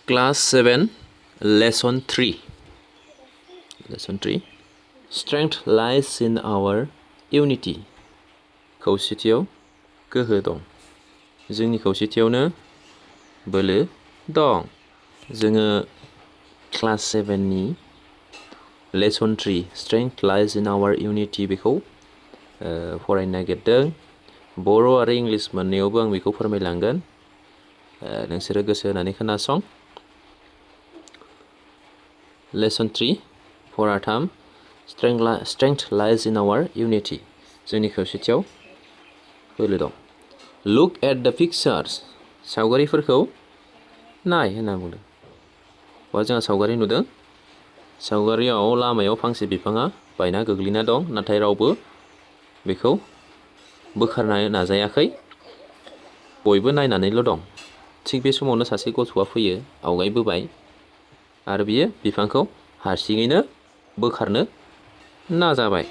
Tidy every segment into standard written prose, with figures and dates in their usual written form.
Class 7, Lesson 3. Lesson 3. Strength lies in our unity. खौसेथियाव गोहो दं. जोंनि खौसेथियावनो बोलो दं. जोङो Class 7 नि Lesson 3 Strength lies in our unity बेखौ फरायनो नागिरदों. बर' आरो इंलिस मोननैयावबो आं बेखौ फोरमायलांगोन. नोंसोरो गोसो होनानै खोनासं. Lesson 3 फराथाम Strength lies in our unity. जोंनि खौसेथियाव बोलो दं. Look at the pictures. सावगारिफोरखौ नाय होनना बुंदों. जोंहा सावगारि नुदों. सावगारियाव लामायाव फांसे बिफाङा बायना गोग्लैना दं, नाथाय रावबो बेखौ बोखारनो नाजायाखै. बयबो नायनानैल' दं. थिग बे समावनो सासे गथ'आ फैयो, आवगायबोबाय, आरो बियो बिफांखौ हारसिङैनो बोखारनो नाजाबाय.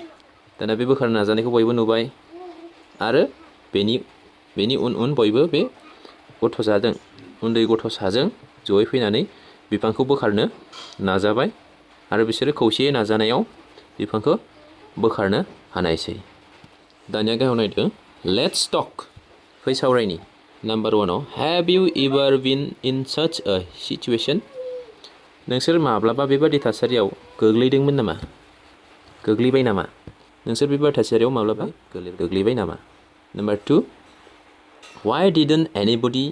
दाना बे बोखारनो नाजानायखौ बयबो नुबाय, आरो बेनि उन बयबो बे गथ'साजों, उन्दै गथ'साजों जयै फैनानै बिफांखौ बोखारनो नाजाबाय, आरो बिसोरो खौसेयै नाजानायाव बिफांखौ बोखारनो हानायसै. दानिया गाहायाव नायदो. Let's talk. फै सावरायनि. Number 1 Have you ever been in such a situation? नोंसोर माब्लाबा बेबादि थासारियाव गोग्लैदोंमोन नामा? गोग्लैबाय नामा? नोंसोर बेबादि थासारियाव माब्लाबा गोग्लैबाय नामा? Number 2 Why didn't anybody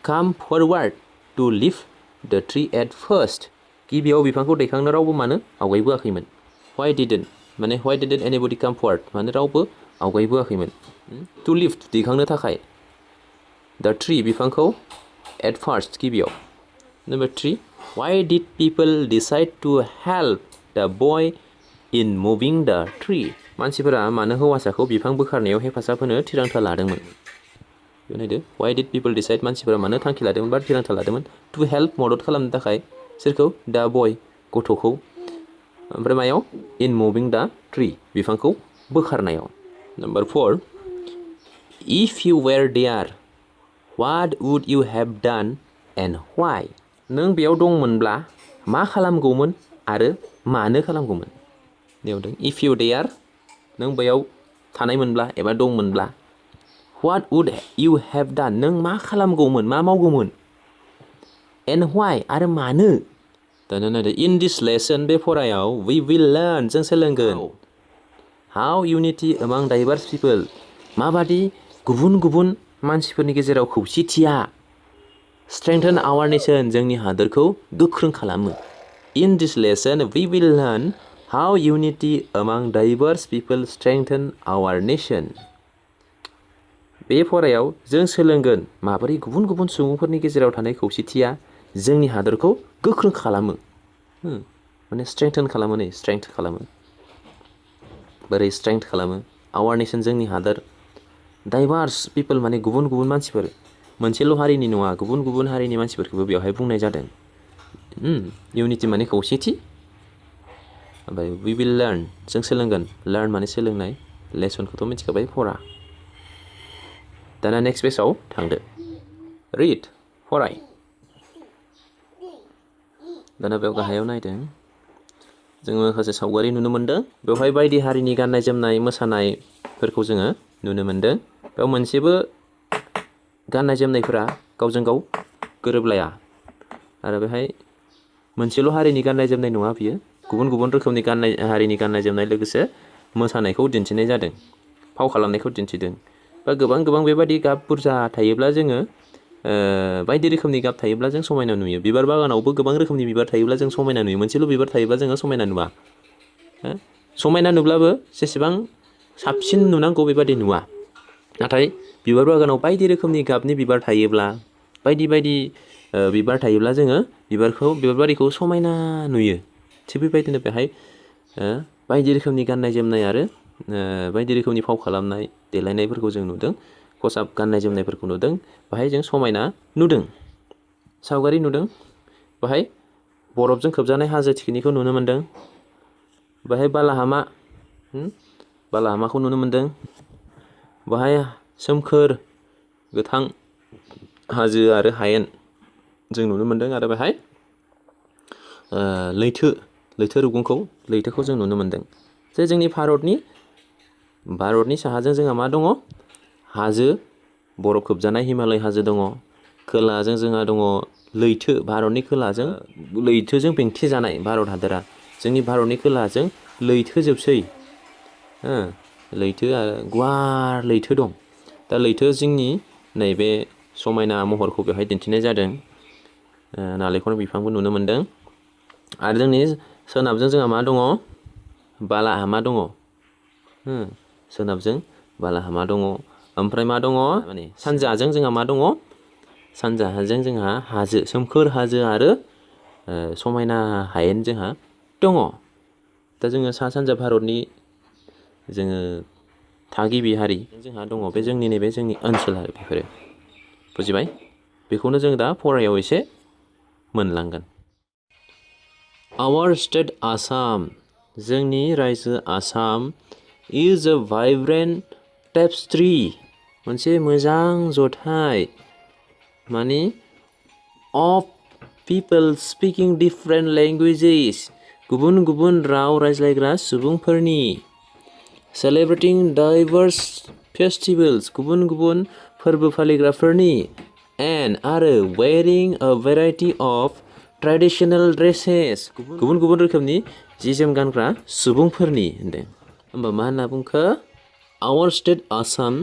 come forward to lift the tree at first? गिबियाव बिफांखौ दैखांनो रावबो मानो आवगायबोआखैमोन? Why didn't anybody come forward? मानो रावबो आवगायबोआखैमोन? To lift दैखांनो थाखाय the tree बिफांखौ at first गिबियाव. Number 3 Why did people decide to help the boy in moving the tree? मानसिफोरा मानो हौवासाखौ बिफां बोखारनायाव हेफाजाब होनो थिरांथा लादोंमोन? बेयाव नायदो. Why did people decide? मानसिफोरा मानो थांखि लादोंमोन बा थिरांथा लादोंमोन? To help मदद खालामनो थाखाय सोरखौ? The boy गथ'खौ. ओमफ्राय मायाव? In moving the tree बिफांखौ बोखारनायाव. Number 4 If you were there, what would you have done and why? नों बेयाव दंमोनब्ला मा खालामगौमोन आरो मानो खालामगौमोन? If you there, नों बेयाव थानायमोनब्ला एबा दंमोनब्ला, what would you have done? नों मा खालामगौमोन, मा मावगौमोन? And why? आरो मानो? दाना नायदो. In this lesson बे फरायाव we will learn जों सोलोंगोन how unity among diverse people माबादि गुबुन गुबुन मानसिफोरनि गेजेराव खौसेथिया strengthen our nation जोंनि हादोरखौ गोख्रों खालामो. In this lesson we will learn how unity among diverse people strengthen our nation. बे फरायाव जों सोलोंगोन माबोरै गुबुन गुबुन सुबुंफोरनि गेजेराव थानाय खौसेथिया जोंनि हादोरखौ गोख्रों खालामो. माने strengthen खालामो नै, strength खालामो. बोरै strength खालामो? Our nation जोंनि हादोर. Diverse people माने गुबुन गुबुन मानसिफोर. मोनसेल' हारिनि नङा, गुबुन गुबुन हारिनि मानसिफोरखौबो बेवहाय बुंनाय जादों. Unity माने खौसेथि. ओमफ्राय we will learn जों सोलोंगोन. Learn माने सोलोंनाय. Lessonखौथ' मिथिखाबाय, फरा. दाना नेक्स्ट पेजाव थांदो. Read फराय. दाना बेयाव गाहायाव नायदों. जोङो माखासे सावगारि नुनो मोनदों. बेवहाय बायदि हारिनि गाननाय जोमनाय मोसानायफोरखौ जोङो नुनो मोनदों. बेयाव मोनसेबो गाननाय जोमनायफोरा गावजों गाव गोरोबलाया. आरो बेहाय मोनसेल' हारिनि गाननाय जोमनाय नङा बियो. गुबुन गुबुन रोखोमनि हारिनि गाननाय जोमनाय लोगोसे मोसानायखौ दिन्थिनाय जादों. फाव खालामनायखौ दिन्थिदों. बा गोबां बेबादि गाब बुरजा थायोब्ला जोङो बायदि रोखोमनि गाब थायोब्ला जों समायना नुयो. बिबार बागानावबो गोबां रोखोमनि बिबार थायोब्ला जों समायना नुयो. मोनसेल' बिबार थायोब्ला जोङो समायना नुवा. समायना नुब्लाबो जेसेबां साबसिन नुनांगौ बेबादि नुवा. नाथाय बिबार बागानाव बायदि रोखोमनि गाबनि बिबार थायोब्ला, बायदि बिबार थायोब्ला जोङो बिबार बारिखौ समायना नुयो. थिग बेबायदिनो बेहाय बायदि रोखोमनि गाननाय जोमनाय आरो बायदि रोखोमनि फाव खालामनाय देलायनायफोरखौ जों नुदों. खसाब गाननाय जोमनायफोरखौ नुदों. बाहाय जों समायना नुदों. सावगारि नुदों. बाहाय बरफजों खोबजानाय हाजो थिखिनिखौ नुनो मोन्दों. बाहाय बालाहामाखौ नुनो मोन्दों. बाहाय सोमखोर गोथां हाजो आरो हायेन जों नुनो मोन्दों आरो बेहाय लैथो रुगुंखौ जों नुनो मोन्दों जे जोंनि भारतनि साहाजों जोंहा मा दङ हाजो बरफ खोबजानाय हिमालय हाजो दङ खोलाजों जोंहा दङ लैथो भारतनि खोलाजों लैथोजों बेंथेजानाय भारत हादरा जोंनि भारतनि खोलाजों लैथो जोबसै लैथो आरो गुवार लैथो दं दा लैथो जिंनि नैबे समायना महरखौ बेवहाय दिन्थिनाय जादों नालेंखर बिफांबो नुनो मोन्दों आरो जोंनि सोनाबजों जोंहा मा दङ बालाहामा दङ सोनाबजों बालाहामा दङ ओमफ्राय मा दङ माने सानजाजों जोंहा मा दङ सानजाहाजों जोंहा हाजो सोमखोर हाजो आरो समायना हायेन जोंहा दङ दा जोङो सा सानजा भारतनि जोङो थागिबि हारि जोंहा दङ बे जोंनि नैबे जोंनि ओनसोल आरो बेफोरो बुजिबाय बेखौनो जों दा फरायाव एसे मोनलांगोन Our state Assam जोंनि रायजो Assam is a vibrant tapestry मोनसे मोजां जथाय माने of people speaking different languages गुबुन गुबुन राव रायज्लायग्रा सुबुंफोरनि celebrating diverse festivals गुबुन गुबुन फोरबो फालिग्राफोरनि and आरो wearing a variety of traditional dresses गुबुन गुबुन रोखोमनि जि जोम गानग्रा सुबुंफोरनि होनदों होमबा मा होनना बुंखो Our state Assam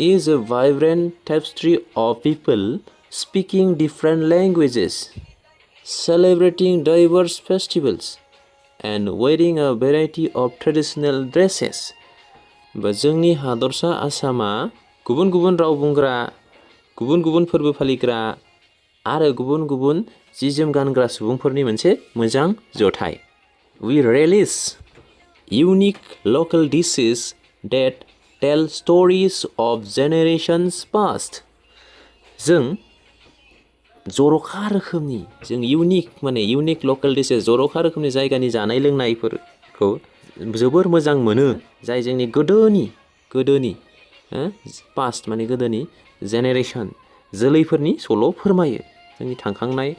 is a vibrant tapestry of people speaking different languages celebrating diverse festivals and wearing a variety of traditional dresses बा जोंनि हादरसा आसामा गुबुन गुबुन राव बुंग्रा गुबुन गुबुन फोरबो फालिग्रा आरो गुबुन गुबुन जि जोम गानग्रा सुबुंफोरनि मोनसे मोजां जथाय We relish unique local dishes that tell stories of generations past जों जर'खा रोखोमनि जों इउनिक लकेल डिशेस जर'खा रोखोमनि जायगानि जानाय लोंनायफोरखौ जोबोर मोजां मोनो जाय जोंनि गोदोनि पास्ट माने गोदोनि जेनेरेसन जोलैफोरनि सल' फोरमायो जोंनि थांखांनाय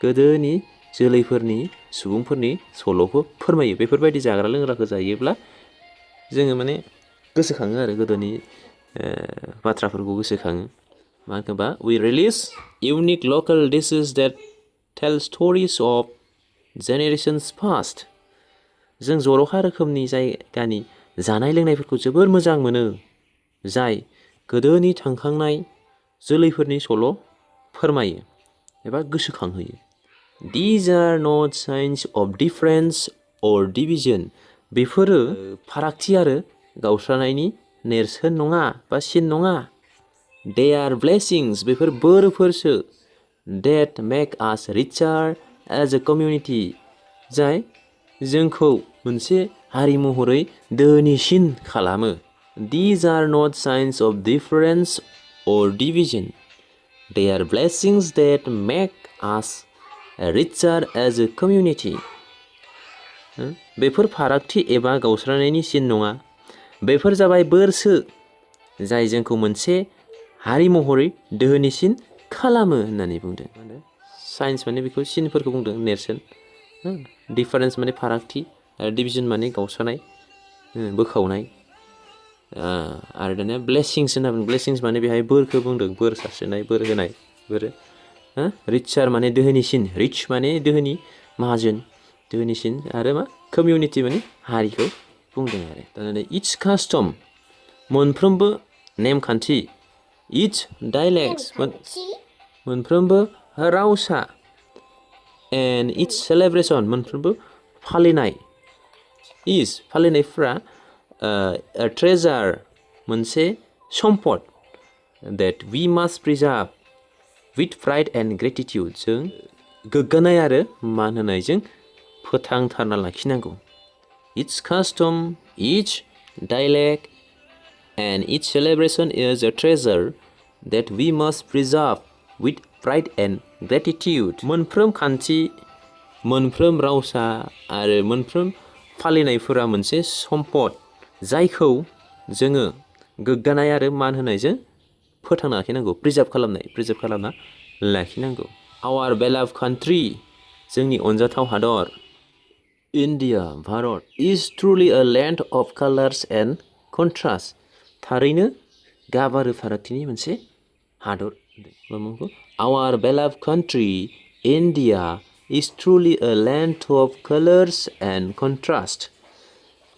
गोदोनि जोलैफोरनि सुबुंफोरनि सल'खौ फोरमायो बेफोरबायदि जाग्रा लोंग्राखौ जायोब्ला जोङो माने गोसोखाङो आरो गोदोनि बाथ्राफोरखौ गोसोखाङो मा होनोबा we relish unique local dishes that tell stories of generations past जों जर'खा रोखोमनि जायगानि जानाय लोंनायफोरखौ जोबोर मोजां मोनो जाय गोदोनि थांखांनाय जोलैफोरनि सल' फोरमायो एबा गोसोखांहोयो These are not signs of difference or division बेफोरो फारागथि आरो गावस्रानायनि नेरसोन नङा बा सिन नङा They are blessings बेफोर बोरफोरसो that make us richer as a community जाय जोंखौ मोनसे हारि महरै धोनिसिन खालामो These are not signs of difference or division They are blessings that make us richer as a community बेफोर फारागथि एबा गावस्रानायनि सिन नङा बेफोर जाबाय बोरसो जाय जोंखौ मोनसे हारि महरै दोहोनिसिन खालामो होननानै बुंदों साइन्स माने बेखौ सिनफोरखौ बुंदों नेरसोन डिफारेन्स माने फारागथि आरो डिभिजन माने गावस्रानाय बोखावनाय आरो दानिया ब्लेसिंस होनना बुङो ब्लेसिंस माने बेहाय बोरखौ बुंदों बोर सारस्रिनाय बोर होनाय बोरो रिचार माने दोहोनिसिन रिच माने दोहोनि माहाजोन दोहोनिसिन आरो मा कमिउनिटि माने हारिखौ बुंदों आरो दाना इट्स कास्टम मोनफ्रोमबो नेमखान्थि इट्स डाइलेक्ट्स मोनफ्रोमबो रावसा एन्ड इट्स सेलेब्रेसन मोनफ्रोमबो फालिनाय फालिनायफ्रा ट्रेजार मोनसे सम्पद that we must preserve with pride and gratitude जों गोग्गानाय आरो मान होनायजों फोथांथारना लाखिनांगौ Its custom, each dialect and each celebration is a treasure that we must preserve with pride and gratitude मोनफ्रोम खान्थि मोनफ्रोम रावसा आरो मोनफ्रोम फालिनायफोरा मोनसे सम्पद जायखौ जोङो गोग्गानाय आरो मान होनायजों फोथांना लाखिनांगौ प्रिजार्भ खालामना लाखिनांगौ our beloved country जोंनि अनजाथाव हादर India Bharat is truly a land of colors and contrast थारैनो गाब आरो फारागथिनि मोनसे हादर our beloved country India is truly a land of colors and contrast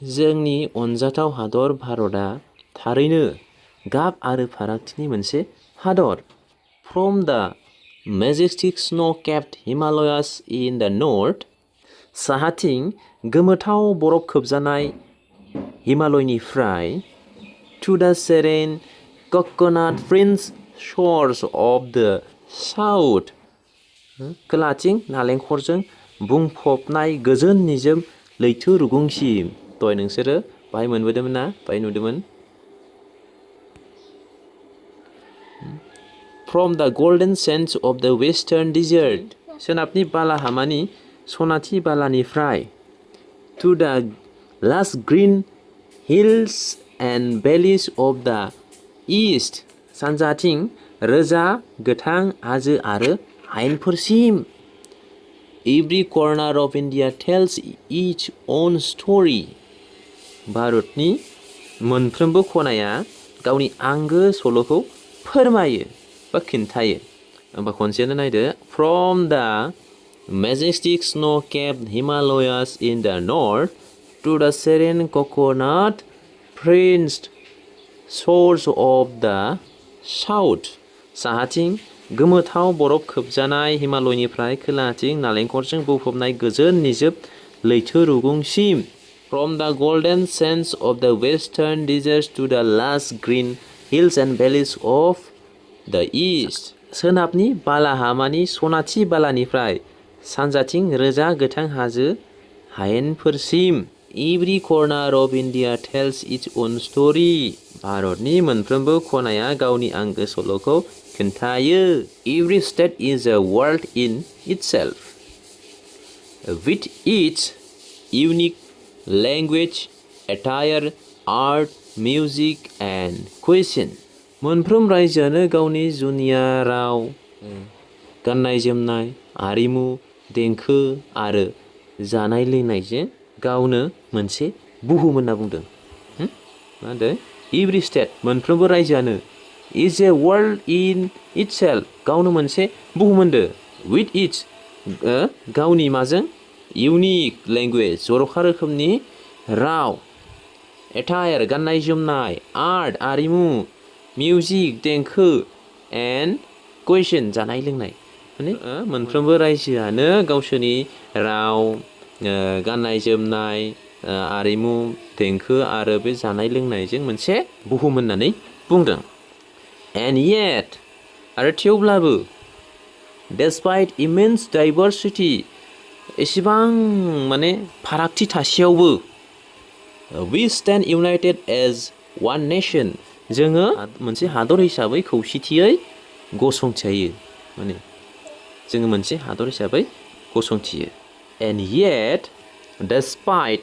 जोंनि अनजाथाव हादर भारतआ थारैनो गाब आरो फारागथिनि मोनसे हादर From the majestic snow-capped Himalayas in the north साहाथिं गोमोथाव बरफ खोबजानाय हिमालयनिफ्राय to the serene coconut-fringed shores of the south खोलाथिं नालेंखरजों बुंफबनाय गोजोन निजोम लैथो रुगुंसिम दहाय नोंसोरो बाहाय मोनबोदोंमोन ना बाहाय नुदोंमोन From the golden sands of the western desert सोनाबनि बालाहामानि सनाथि बालानिफ्राय to the lush green hills and valleys of the east सानजाथिं रोजा गोथां हाजो आरो हायेनफोरसिम Every corner of India tells its own story भारतनि मोनफ्रोमबो खनाया गावनि आंगो सल'खौ फोरमायो बा खिन्थायो होमबा खनसेनो नायदो From the majestic snow-capped Himalayas in the north to the serene coconut-fringed shores of the south साहाथिं गोमोथाव बरफ खोबजानाय हिमालयनिफ्राय खोलाथिं नालेंखरजों बुंफबनाय गोजोन निजोम लैथो रुगुंसिम From the golden sands of the western deserts to the lush green hills and valleys of the east सोनाबनि बालाहामानि सनाथि बालानिफ्राय सानजाथिं रोजा गोथां हाजो हायेनफोरसिम Every corner of India tells its own story भारतनि मोनफ्रोमबो खनाया गावनि आंगो सल'खौ खोन्थायो Every state is a world in itself with its unique language, attire, art, music and cuisine मोनफ्रोम रायजोआनो गावनि जुनिया राव गाननाय जोमनाय आरिमु देंखो आरो जानाय लोंनायजों गावनो मोनसे बुहुम होनना बुंदों मा होनदों Every state मोनफ्रोमबो रायजोआनो is a world in itself गावनो मोनसे बुहुम होनदों with its गावनि माजों unique language जर'खा रोखोमनि राव attire गाननाय जोमनाय art आरिमु मिउजिक देंखो एन्ड कुइसन जानाय लोंनाय माने मोनफ्रोमबो रायजोआनो गावसोरनि राव गाननाय जोमनाय आरिमु देंखो आरो बे जानाय लोंनायजों मोनसे बुहुम होननानै बुंदों and yet आरो थेवब्लाबो despite immense diversity एसेबां माने फारागथि थासेयावबो we stand united as one nation जोङो मोनसे हादर हिसाबै खौसेथियै गसंथियो माने जोङो मोनसे हादर हिसाबै गसंथियो and yet despite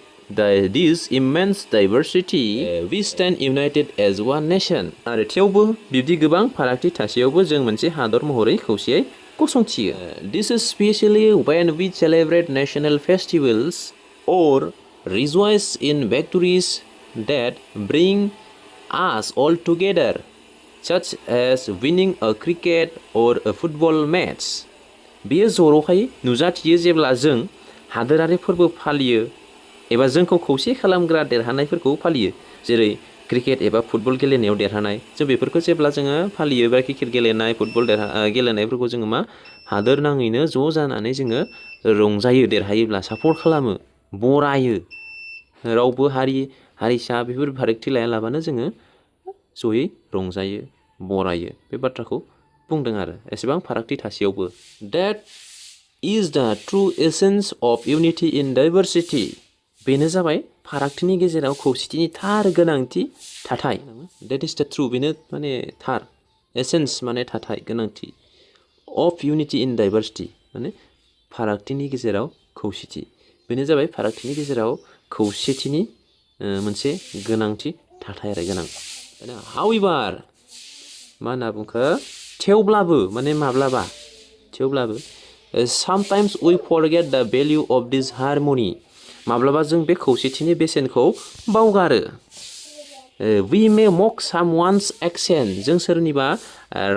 this immense diversity we stand united as one nation आरो थेवबो बिब्दि गोबां फारागथि थासेयावबो जों मोनसे हादर महरै खौसेयै गसंथियो this is especially when we celebrate national festivals or rejoice in victories that bring us all together such as winning a cricket or a football match बेयो जर'खायै नुजाथियो जेब्ला जों हादोरारि फोरबो फालियो एबा जोंखौ खौसे खालामग्रा देरहानायफोरखौ फालियो जेरै क्रिकेट एबा फुटबल गेलेनायाव देरहानाय जों बेफोरखौ जेब्ला जोङो फालियो बा क्रिकेट गेलेनाय फुटबल गेलेनायफोरखौ जोङो मा हादोर नाङैनो ज' जानानै जोङो रंजायो देरहायोब्ला सापर्ट खालामो बरायो रावबो हारिसा बेफोर फारागथि लायालाबानो जोङो जयै रंजायो बरायो बे बाथ्राखौ बुंदों आरो एसेबां फारागथि थासेयावबो that is the true essence of unity in diversity बेनो जाबाय फारागथिनि गेजेराव खौसेथिनि थार गोनांथि थाथाय that is the true बेनो माने थार essence माने थाथाय गोनांथि of unity in diversity माने फारागथिनि गेजेराव खौसेथि बेनो जाबाय फारागथिनि गेजेराव खौसेथिनि मोनसे गोनांथि थाथाय आरो गोनां however मा होनना बुंखो थेवब्लाबो माने माब्लाबा थेवब्लाबो sometimes we forget the value of this harmony. माब्लाबा जों बे खौसेथिनि बेसेनखौ बावगारो. We may mock someone's accent. जों सोरनिबा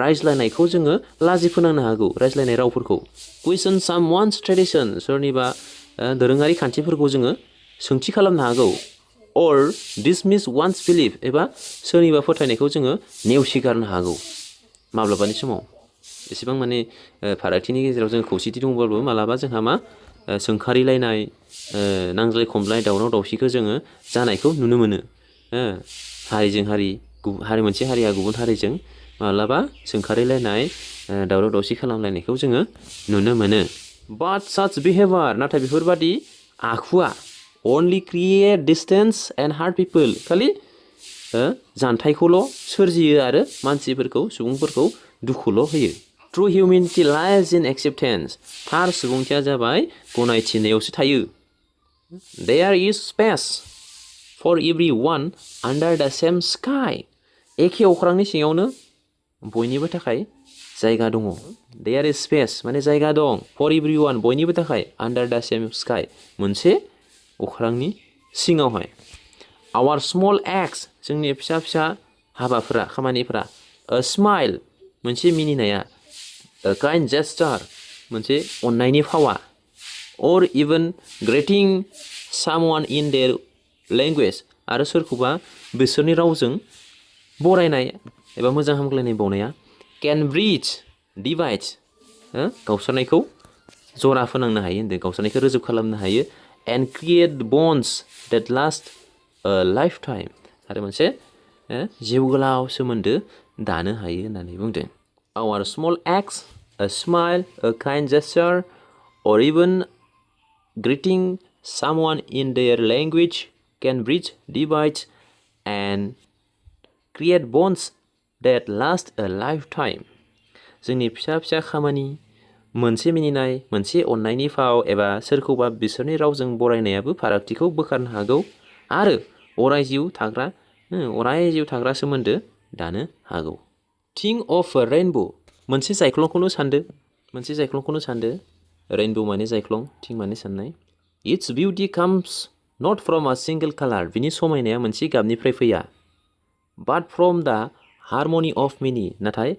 रायज्लायनायखौ जोङो लाजि फोनांनो हागौ, रायज्लायनाय रावफोरखौ. Question someone's tradition. सोरनिबा दोरोङारि खान्थिफोरखौ जोङो सोंथि खालामनो हागौ. Or dismiss one's belief. एबा सोरनिबा फोथायनायखौ जोङो नेवसिगारनो हागौ माब्लाबानि समाव. एसेबां माने फारागथिनि गेजेराव जों खौसेथि दंब्लाबो मालाबा जोंहा मा सोंखारिलायनाय, नांज्लाय खमलाय, दावराव दावसिखौ जोङो जानायखौ नुनो मोनो. हारिजों हारि मोनसे हारिया गुबुन हारिजों माब्लाबा सोंखारिलायनाय, दावराव दावसि खालामलायनायखौ जोङो नुनो मोनो. But such behavior, नाथाय बेफोरबादि आखुआ only create distance and hurt people. खालि जानथायखौल' सोरजियो आरो मानसिफोरखौ, सुबुंफोरखौ दुखुल' होयो. True humanity lies in acceptance. थार सुबुंथिया जाबाय गनायथिनायावसो थायो. There is space for everyone under the same sky. एखे अख्रांनि सिङावनो बयनिबो थाखाय जायगा दङ. There is space माने जायगा दं. For everyone बयनिबो थाखाय under the same sky मोनसे अख्रांनि सिङावहाय. Our small acts जोंनि फिसा फिसा हाबाफोरा, खामानिफोरा. A smile मोनसे मिनिनाया. A kind gesture मोनसे अननायनि फावा. Or even greeting someone in their language आरो सोरखौबा बिसोरनि रावजों बरायनाय एबा मोजां हामग्लायनाय बावनाया can bridge divide गावस्रानायखौ जरा फोनांनो हायो होनदों, गावस्रानायखौ रोजोब खालामनो हायो. And create bonds that last a lifetime आरो मोनसे जिउ गोलाव सोमोन्दो दानो हायो होननानै बुंदों. Our small acts, a smile, a kind gesture, or even greeting someone in their language can bridge divides and create bonds that last a lifetime. जोंनि फिसा फिसा खामानि, मोनसे मिनिनाय, मोनसे अननायनि फाव एबा सोरखौबा बिसोरनि रावजों बरायनायाबो फारागथिखौ बोखारनो हागौ आरो अराय जिउ थाग्रा सोमोन्दो दानो हागौ. Think of a rainbow. मोनसे जायख्लंखौनो सानदो. Rainbow माने जायख्लं, थिं माने साननाय. Its beauty comes not from a single color. बिनि समायनाया मोनसे गाबनिफ्राय फैया. But from the harmony of many. नाथाय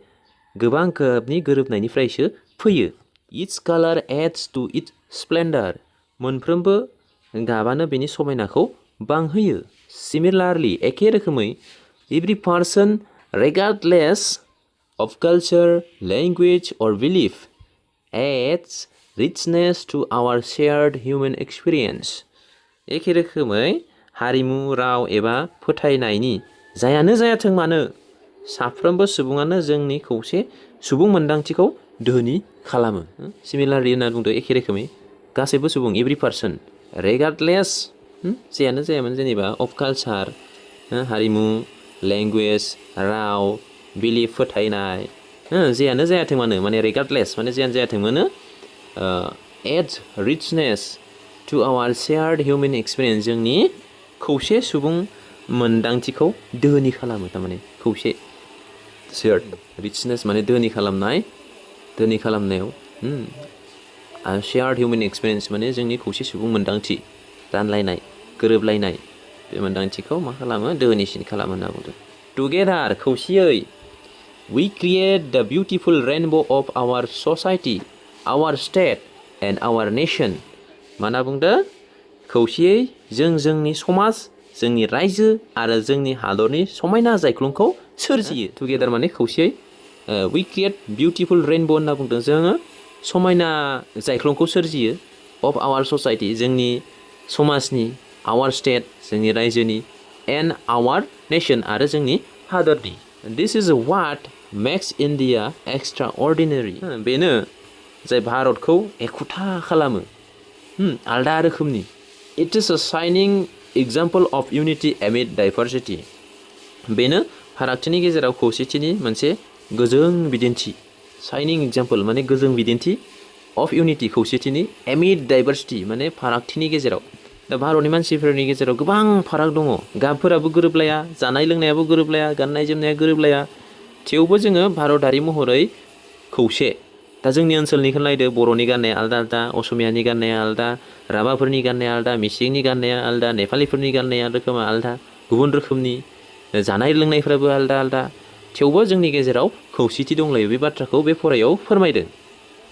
गोबां गाबनि गोरोबनायनिफ्रायसो फैयो. Each color adds to its splendor. मोनफ्रोमबो गाबानो बेनि समायनाखौ बांहोयो. Similarly, एखे रोखोमै, every person, regardless of culture, language, or belief, adds richness to our shared human experience. एखे रोखोमै हारिमु, राव एबा फोथायनायनि जायानो जायाथों मानो साफ्रोमबो सुबुङानो जोंनि खौसे सुबुं मोन्दांथिखौ धोनि खालामो. Similarly होनना बुंदों एखे रोखोमै गासैबो सुबुं, every person, regardless जायानो जायामोन जेनेबा of culture, हारिमु, language, राव, belief, फोथायनाय, जायानो जायाथों मानो माने regardless माने जायानो जायाथों मानो adds richness to our shared human experience. जोंनि खौसे सुबुं मोन्दांथिखौ धोनि खालामो. थारमाने खौसे shared richness माने धोनि खालामनायाव shared human experience माने जोंनि खौसे सुबुं मोन्दांथि, रानलायनाय, गोरोबलायनाय, बे मोन्दांथिखौ मा खालामो? धोनिसिन खालामो होनना बुंदों. Together खौसेयै we create the beautiful rainbow of our society, our state and our nation. मा होनना बुंदों? खौसेयै जों जोंनि समाज, जोंनि रायजो आरो जोंनि हादरनि समायना जायख्लंखौ सोरजियो. Together माने खौसेयै we create beautiful rainbow होनना बुंदों. जोङो समायना जायख्लंखौ सोरजियो of our society जोंनि समाजनि, our state जोंनि रायजोनि, and our nation आरो जोंनि हादरनि. This is what makes India extraordinary. बेनो जाय भारतखौ एखुथा खालामो, आलदा रोखोमनि. It is a shining example of unity amid diversity. बेनो फारागथिनि गेजेराव खौसेथिनि मोनसे गोजों बिदिन्थि. Shining example माने गोजों बिदिन्थि of unity खौसेथिनि, amid diversity माने फारागथिनि गेजेराव. दा भारतनि मानसिफोरनि गेजेराव गोबां फाराग दङ. गाबफोराबो गोरोबलाया, जानाय लोंनायाबो गोरोबलाया, गाननाय जोमनाया गोरोबलाया. थेवबो जोङो भारतारि महरै खौसे दा जोंनि ओनसोलनिखौ नायदो बर'नि गाननाया आलदा आलदा असमियानि गाननाया आलदा राभाफोरनि गाननाया आलदा मिसिंनि गाननाया आलदा नेपालिफोरनि गाननाया रोखोमा आलदा गुबुन रोखोमनि जानाय लोंनायफ्राबो आलदा आलदा थेवबो जोंनि गेजेराव खौसेथि दंलायो बे बाथ्राखौ बे फरायाव फोरमायदों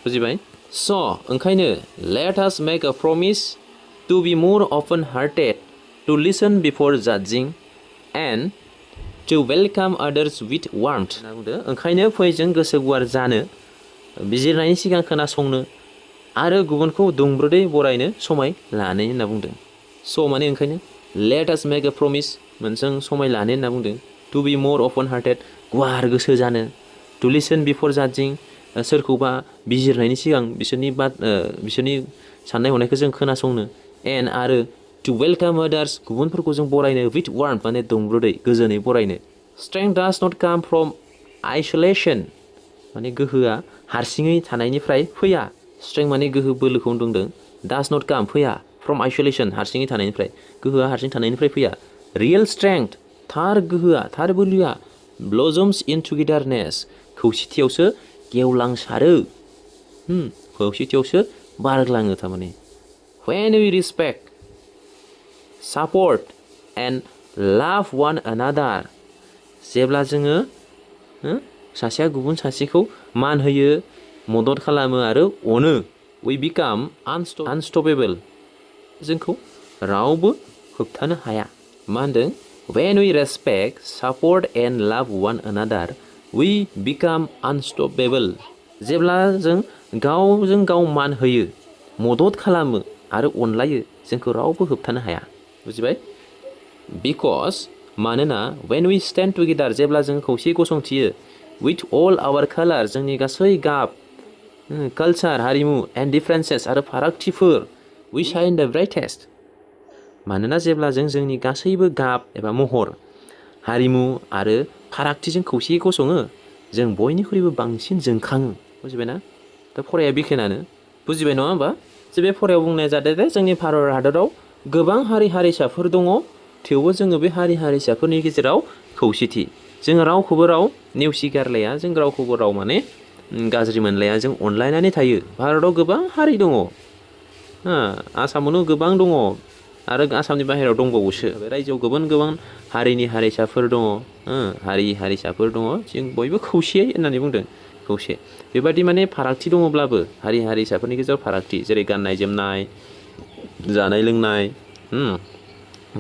बुजिबाय स' ओंखायनो let us make a promise to be more open hearted to listen before judging and to welcome others with warmth होनना बुंदों ओंखायनो फै जों गोसो गुवार जानो बिजिरनायनि सिगां खोनासंनो आरो गुबुनखौ दुंब्रुदै बरायनो समाय लानो होनना बुंदों स' माने ओंखायनो let us make a promise मोनजों समाय लानो होनना बुंदों to be more open hearted गुवार गोसो जानो to listen before judging सोरखौबा बिजिरनायनि सिगां बिसोरनि साननाय हनायखौ जों खोनासंनो and आरो to welcome others गुबुनफोरखौ जों बरायनो with warmth माने दुंब्रुदै गोजोनै बरायनो strength does not come from isolation माने गोहोआ हारसिङै थानायनिफ्राय फैया strength माने गोहो बोलोखौ बुंदों does not come फैया from isolation हारसिङै थानायनिफ्राय गोहोआ हारसिं थानायनिफ्राय फैया real strength थार गोहोआ थार बोलोआ blossoms in togetherness खौसेथियावसो गेवलांसारो खौसेथियावसो बारग्लाङो थारमाने when we respect support and love one another जेब्ला जोङो सासेया गुबुन सासेखौ मान होयो मदद खालामो आरो अनो we become unstoppable जोंखौ रावबो होबथानो हाया मा होनदों when we respect support and love one another we become unstoppable जेब्ला जों गावजों गाव मान होयो मदद खालामो आरो अनलायो जोंखौ रावबो होबथानो हाया बुजिबाय because मानोना when we stand together जेब्ला जों खौसेयै गसंथियो with all our colors जोंनि गासै गाब कालचार हारिमु and differences आरो फारागथिफोर we shine the brightest मानोना जेब्ला जों जोंनि गासैबो गाब एबा महर हारिमु आरो फारागथिजों खौसेयै गसङो जों बयनिख्रुइबो बांसिन जोंखाङो बुजिबायना दा फराया बेखेनानो बुजिबाय नङा होमबा जे बे फरायाव बुंनाय जादों जे जोंनि भारत हादराव गोबां हारि हारिसाफोर दङ थेवबो जोङो बे हारि हारिसाफोरनि गेजेराव खौसेथि जोङो रावखौबो राव नेवसिगारलाया जों रावखौबो राव माने गाज्रि मोनलाया जों अनलायनानै थायो भारताव गोबां हारि दङ आसामावनो गोबां दङ आरो आसामनि बाहेरायाव दंबावोसो रायजोआव गोबां हारिनि हारिसाफोर दङ हारि हारिसाफोर दङ जों बयबो खौसेयै होननानै बुंदों खौसे बेबादि माने फारागथि दङब्लाबो हारि हारिसाफोरनि गेजेराव फारागथि जेरै गाननाय जोमनाय जानाय लोंनाय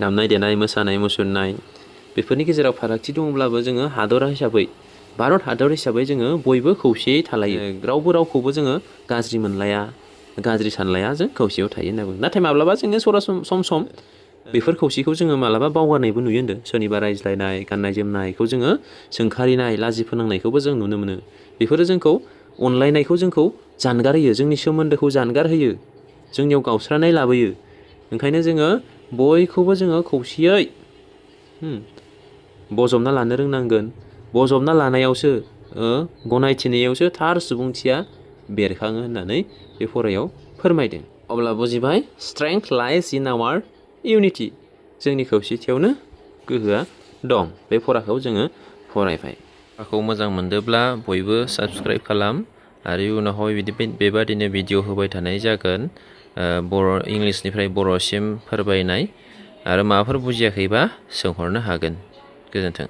दामनाय देनाय मोसानाय मुसुरनाय बेफोरनि गेजेराव फारागथि दङब्लाबो जोङो हादर हिसाबै भारत हादर हिसाबै जोङो बयबो खौसेयै थालायो रावबो रावखौबो जोङो गाज्रि मोनलाया गाज्रि सानलाया जों खौसेयाव थायो होनना बुङो नाथाय माब्लाबा जोङो सम बेफोर खौसेखौ जोङो मालाबा बावगारनायबो नुयो होनदों सोरनिबा रायज्लायनाय गाननाय जोमनायखौ जोङो सोंखारिनाय लाजि फोनांनायखौबो जों नुनो मोनो बेफोरो जोंखौ अनलायनायखौ जोंखौ जानगार होयो जोंनि सोमोन्दोखौ जानगार होयो जोंनियाव गावस्रानाय लाबोयो ओंखायनो जोङो बयखौबो जोङो खौसेयै बजबना लानो रोंनांगोन बजबना लानायावसो गनायथिनायावसो थार सुबुंथिया बेरखाङो होननानै बे फरायाव फोरमायदों अब्ला बुजिबाय strength lies in our unity जोंनि खौसेथियावनो गोहोआ दं बे फराखौ जोङो फरायबाय फराखौ मोजां मोनदोंब्ला बयबो साबस्क्राइब खालाम आरो उनावहाय बेबादिनो भिडिअ होबाय थानाय जागोन इंलिसनिफ्राय बर'सिम फोरमायनाय आरो माबाफोर बुजियाखैबा सोंहरनो हागोन गोजोन्थों